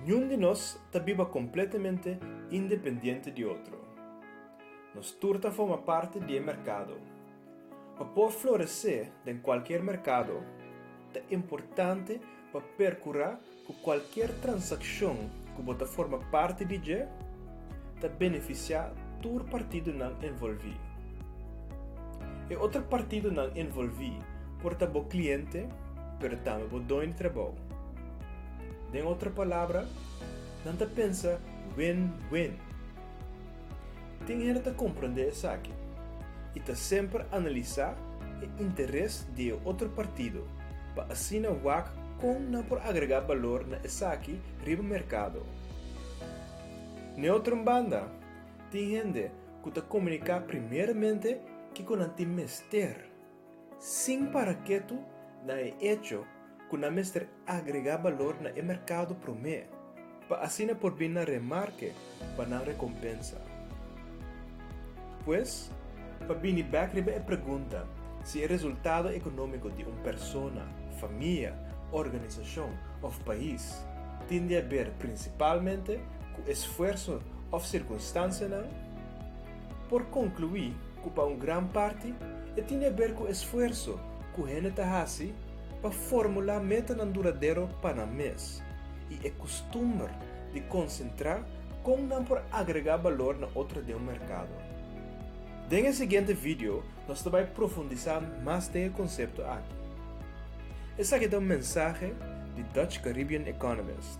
Niun di nos ta biba kompletamente independiente di otro. Nos tur ta forma parti di e merkado. Pa por floresé den kualkier merkado, ta importante pa perkurá ku kualkier transakshon ku bo ta forma parti di dje ta benefisiá tur partidonan envolví. E otro partidonan envolví por ta bo kliente, pero tambe bo doño di trabou. Den otro palabra, nan ta pensa win-win. Tin hende ta komprendé esaki i ta semper analisá e interes di e otro partido pa asina wak kon nan por agregá balor na esaki riba merkado. N'e otro banda, tin hende ku ta komuniká primeramente kiko nan tin mester, sin para ketu na e echo ku nan mester agregá balor na e merkado promé, pa asina por bin na remarke pa nan rekompensa. Pues, pa bini bèk riba e pregunta si e resultado ekonómiko di un persona, famia, organisashon òf pais tin di haber prinsipalmente ku esfuerso òf sirkunstansianan, por konkluí ku pa un gran parti e tin di haber ku esfuerso ku hende ta hasi pa formulá metanan duradero pa nan mes i e kustumber di konsentrá kon nan por agregá balor na otro den un merkado. Den e siguiente video nos ta bai profundisá mas den e konsepto aki. Esaki ta un mensahe di Dutch Caribbean Economist.